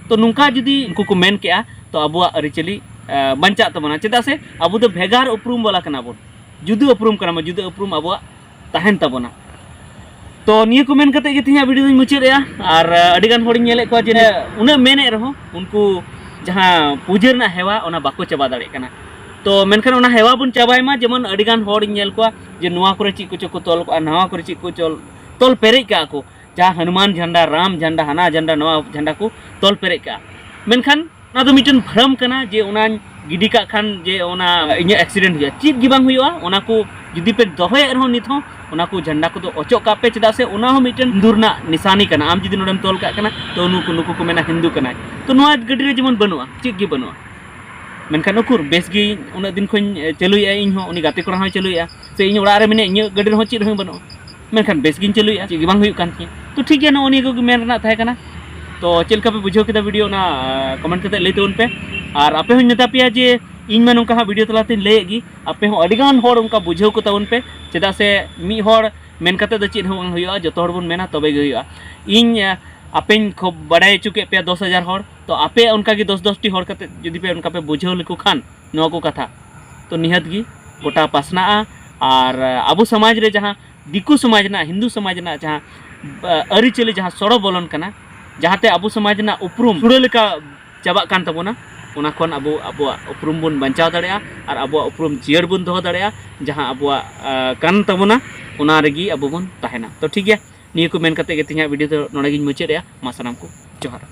ᱛᱚ ᱱᱚᱝᱠᱟ ᱡᱩᱫᱤ ᱩᱱᱠᱩ ᱠᱚ ᱢᱮᱱ ᱠᱮᱜᱼᱟ, ᱛᱚ ᱟᱵᱚᱣᱟᱜ ᱟᱹᱨᱤᱪᱟᱹᱞᱤ, ᱟ, ᱵᱟᱧᱪᱟᱜ ᱛᱟᱵᱚᱱᱟ᱾ ᱪᱮᱫᱟᱜ ᱥᱮ ᱟᱵᱚ ᱫᱚ ᱵᱷᱮᱜᱟᱨ ᱩᱯᱨᱩᱢ ᱵᱟᱞᱟ ᱠᱟᱱᱟ ᱵᱚᱱ, ᱡᱩᱫᱟᱹ ᱩᱯᱨᱩᱢ ᱠᱟᱱᱟ ᱵᱚᱱ, ᱡᱩᱫᱟᱹ ᱩᱯᱨᱩᱢ ᱟᱵᱚᱣᱟᱜ ᱛᱟᱦᱮᱱ ᱛᱟᱵᱚᱱᱟ᱾ ᱛᱚ ᱱᱤᱭᱟᱹ ᱠᱚ ᱢᱮᱱ ᱠᱟᱛᱮ ᱜᱮ ᱛᱮᱦᱮᱧᱟᱜ video ᱫᱚᱧ ᱢᱩᱪᱟᱹᱫ ᱮᱜᱼᱟ᱾ ᱟᱨ, ᱟ, ᱟᱹᱰᱤ ᱜᱟᱱ ᱦᱚᱲᱤᱧ ᱧᱮᱞᱮᱫ ᱠᱚᱣᱟ ᱡᱮ ᱩᱱᱟᱹᱜ ᱢᱮᱱᱮᱫ ᱨᱮᱦᱚᱸ ᱩᱱᱠᱩ ᱡᱟᱦᱟᱸ ᱯᱩᱡᱟᱹ ᱨᱮᱱᱟᱜ ᱦᱮᱣᱟ ᱚᱱᱟ ᱵᱟᱠᱚ ᱪᱟᱵᱟ ᱫᱟᱲᱮᱭᱟᱜ ᱠᱟᱱᱟ᱾ ᱛᱚ ᱢᱮᱱᱠᱷᱟᱱ ᱚᱱᱟ ᱦᱮᱣᱟ ᱵᱚᱱ ᱪᱟᱵᱟᱭ ᱢᱟ, ᱡᱮᱢᱚᱱ ᱟᱹᱰᱤ ᱜᱟᱱ ᱦᱚᱲᱤᱧ ᱧᱮᱞ ᱠᱚᱣᱟ ᱡᱮ ᱱᱚᱣᱟ ᱠᱚᱨᱮ ᱪᱮᱫ ᱠᱚᱪᱚ ᱠᱚ ᱛᱚᱞ ᱠᱚᱜᱼᱟ, ᱱᱟᱣᱟ ᱠᱚᱨᱮ ᱪᱮᱫ ᱠᱚ ᱪᱚᱞ-, ᱛᱚᱞ ᱯᱮᱨᱮᱡ ᱠᱟᱜᱼᱟ ᱠᱚ᱾ ᱡᱟᱦᱟᱸ ᱦᱚᱱᱩᱢᱟᱱ ᱡᱷᱟᱱᱰᱟ, ᱨᱟᱢ ᱡᱷᱟᱱᱰᱟ, ᱦᱟᱱᱟ ᱡᱷᱟᱱᱰᱟ, ᱱᱚᱣᱟ ᱡᱷᱟᱱᱰᱟ ᱠᱚ ᱛᱚᱞ ᱯᱮᱨᱮᱡ ᱠᱟᱜᱼᱟ᱾ ᱢᱮᱱᱠᱷᱟᱱ ᱚᱱᱟ ᱫᱚ ᱢᱤᱫᱴᱮᱱ ᱵᱷᱨᱚᱢ ᱠᱟᱱᱟ ᱡᱮ ᱚᱱᱟᱧ ᱜᱤᱰᱤ ᱠᱟᱜ ᱠᱷᱟᱱ ᱡᱮ ᱚᱱᱟ ᱤᱧᱟᱹᱜ accident ᱦᱩᱭᱩᱜᱼᱟ, ᱪᱮᱫ ᱜᱮ ᱵᱟᱝ ᱦᱩᱭᱩᱜᱼᱟ᱾ ᱚᱱᱟ ᱠᱚ ᱡᱩᱫᱤ ᱯᱮ ᱫᱚᱦᱚᱭᱮᱫ ᱨᱮᱦᱚᱸ ᱱᱤᱛ ᱦᱚᱸ ᱚᱱᱟ ᱠᱚ ᱡᱷᱟᱱᱰᱟ ᱠᱚᱫᱚ ᱚᱪᱚᱜ ᱠᱟᱜ ᱯᱮ, ᱪᱮᱫᱟᱜ ᱥᱮ ᱚᱱᱟ ᱦᱚᱸ ᱢᱤᱫᱴᱮᱱ ᱦᱤᱱᱫᱩ ᱨᱮᱱᱟᱜ ᱱᱤᱥᱟᱱᱤ ᱠᱟᱱᱟ᱾ ᱟᱢ ᱡᱩᱫᱤ ᱱᱚᱰᱮᱢ ᱛᱚᱞ ᱠᱟᱜ ᱠᱟᱱᱟ ᱛᱚ ᱱᱩᱠᱩ, ᱱᱩᱠᱩ ᱠᱚ ᱢᱮᱱᱟ ᱦᱤᱱᱫᱩ ᱠᱟᱱᱟᱭ᱾ ᱛᱚ ᱱᱚᱣᱟ ᱜᱟᱹᱰᱤ ᱨᱮ ᱡᱮᱢᱚᱱ ᱵᱟᱹᱱᱩᱜᱼᱟ, ᱪᱮᱫ ᱜᱮ ᱵᱟᱹᱱᱩᱜᱼᱟ᱾ ᱢᱮᱱᱠᱷᱟᱱ ᱩᱠᱩᱨ, ᱵᱮᱥ ᱜᱮ ᱩᱱᱟᱹᱜ ᱫᱤᱱ ᱠᱷᱚᱱ ᱪᱟᱹᱞᱩᱭᱮᱫᱼᱟ, ᱤᱧ ᱦᱚᱸ ᱩᱱᱤ ᱜᱟᱛᱮ ᱠᱚᱲᱟ ᱦᱚᱸᱭ ᱪᱟᱹᱞᱩᱭᱮᱫᱼᱟ, ᱥᱮ ᱤᱧ ᱚᱲᱟᱜ ᱨᱮ ᱢᱮᱱᱟᱹᱧ, ᱤᱧᱟᱹᱜ ᱜᱟᱹᱰᱤ ᱨᱮᱦᱚᱸ ᱪᱮᱫ ᱦᱚᱸ ᱵᱟᱹᱱᱩᱜᱼᱟ, ᱢᱮᱱᱠᱷᱟᱱ ᱵᱮᱥ ᱜᱤᱧ ᱪᱟᱹᱞᱩᱭᱮᱫᱼᱟ, ᱪᱮᱫ ᱜᱮ ᱵᱟᱝ ᱦᱩᱭᱩᱜ ᱠᱟᱱ ᱛᱤᱧᱟᱹ᱾ ᱛᱚ ᱴᱷᱤᱠ ᱜᱮᱭᱟ, ᱱᱚᱜᱼᱚ ᱱᱤᱭᱟᱹ ᱠᱚᱜᱮ ᱢᱮᱱ ᱨᱮᱱᱟᱜ ᱛᱟᱦᱮᱸ ᱠᱟᱱᱟ᱾ ᱛᱚ ᱪᱮᱫ ᱞᱮᱠᱟ ᱯᱮ ᱵᱩᱡᱷᱟᱹᱣ ᱠᱮᱫᱟ ᱵᱷᱤᱰᱤᱭᱳ, ᱚᱱᱟ ᱠᱚᱢᱮᱱᱴ ᱠᱟᱛᱮ ᱞᱟᱹᱭ ᱛᱟᱵᱚᱱ ᱯᱮ᱾ ᱟᱨ ᱟᱯᱮ ᱦᱚᱸᱧ ᱢᱮᱛᱟ ᱯᱮᱭᱟ ᱡᱮ ᱤᱧ ᱢᱟ ᱱᱚᱝᱠᱟ ᱦᱟᱸᱜ ᱵᱷᱤᱰᱤᱭᱳ ᱛᱟᱞᱟᱛᱮᱧ ᱞᱟᱹᱭᱮᱫ ᱜᱮ, ᱟᱯᱮ ᱦᱚᱸ ᱟᱹᱰᱤ ᱜᱟᱱ ᱦᱚᱲ ᱚᱱᱠᱟ ᱵᱩᱡᱷᱟᱹᱣ ᱠᱚ ᱛᱟᱵᱚᱱ ᱯᱮ᱾ ᱪᱮᱫᱟᱜ ᱥᱮ ᱢᱤᱫ ᱦᱚᱲ ᱢᱮᱱ ᱠᱟᱛᱮ ᱫᱚ ᱪᱮᱫ ᱦᱚᱸ ᱵᱟᱝ ᱦᱩᱭᱩᱜᱼᱟ, ᱡᱚᱛᱚ ᱦᱚᱲ ᱵᱚᱱ ᱢᱮᱱᱟ ᱛᱚᱵᱮ ᱜᱮ ᱦᱩᱭᱩᱜᱼᱟ᱾ ᱤᱧ ᱟᱯᱮᱧ ᱠᱷᱚᱵ ᱵᱟᱲᱟᱭ ᱦᱚᱪᱚ ᱠᱮᱫ ᱯᱮᱭᱟ ᱫᱚᱥ ᱦᱟᱡᱟᱨ ᱦᱚᱲ, ᱛᱚ ᱟᱯᱮ ᱚᱱᱠᱟ ᱜᱮ ᱫᱚᱥ ᱫᱚᱥ ᱴᱤ ᱦᱚᱲ ᱠᱟᱛᱮ ᱡᱩᱫᱤ ᱯᱮ ᱚᱱᱠᱟ ᱯᱮ ᱵᱩᱡᱷᱟᱹᱣ ᱞᱮᱠᱚ ᱠᱷᱟᱱ ᱱᱚᱣᱟ ᱠᱚ ᱠᱟᱛᱷᱟ, ᱛᱚ ᱱᱤᱦᱟᱹᱛ ᱜᱮ ᱜᱚᱴᱟ ᱯᱟᱥᱱᱟᱜᱼᱟ᱾ ᱟᱨ ᱟᱵᱚ ᱥᱚᱢᱟᱡᱽ ᱨᱮ ᱡᱟᱦᱟᱸ ᱫᱤᱠᱩ ᱥᱚᱢᱟᱡᱽ ᱨᱮᱱᱟᱜ, ᱦᱤᱱᱫᱩ ᱥᱚᱢᱟᱡᱽ ᱨᱮᱱᱟᱜ ᱡᱟᱦᱟᱸ ᱟᱹᱨᱤᱪᱟᱹᱞᱤ ᱡᱟᱦᱟᱸ ᱥᱚᱲᱚ ᱵᱚᱞᱚᱱ ᱠᱟᱱᱟ, ᱡᱟᱦᱟᱸᱛᱮ ᱟᱵᱚ ᱥᱚᱢᱟᱡᱽ ᱨᱮᱱᱟᱜ ᱩᱯᱨᱩᱢ ᱥᱩᱲᱟᱹ ᱞᱮᱠᱟ ᱪᱟᱵᱟᱜ ᱠᱟᱱ ᱛᱟᱵᱚᱱᱟ, ᱚᱱᱟ ᱠᱷᱚᱱ ᱟᱵᱚ ᱟᱵᱚᱣᱟᱜ ᱩᱯᱨᱩᱢ ᱵᱚᱱ ᱵᱟᱧᱪᱟᱣ ᱫᱟᱲᱮᱭᱟᱜᱼᱟ ᱟᱨ ᱟᱵᱚᱣᱟᱜ ᱩᱯᱨᱩᱢ ᱡᱤᱭᱟᱹᱲ ᱵᱚᱱ ᱫᱚᱦᱚ ᱫᱟᱲᱮᱭᱟᱜᱼᱟ᱾ ᱡᱟᱦᱟᱸ ᱟᱵᱚᱣᱟᱜ ᱠᱟᱱ ᱛᱟᱵᱚᱱᱟ, ᱚᱱᱟ ᱨᱮᱜᱮ ᱟᱵᱚ ᱵᱚᱱ ᱛᱟᱦᱮᱱᱟ᱾ ᱛᱚ ᱴᱷᱤᱠ ᱜᱮᱭᱟ, ᱱᱤᱭᱟᱹ ᱠᱚ ᱢᱮᱱ ᱠᱟᱛᱮ ᱜᱮ ᱛᱮᱦᱮᱧᱟᱜ ᱵᱷᱤᱰᱤᱭᱳ ᱫᱚ ᱱᱚᱰᱮ ᱜᱤᱧ ᱢᱩᱪᱟᱹᱫ ᱮᱜᱼᱟ᱾ ᱢᱟ ᱥᱟᱱᱟᱢ ᱠᱚ ᱡᱚᱦᱟᱨ᱾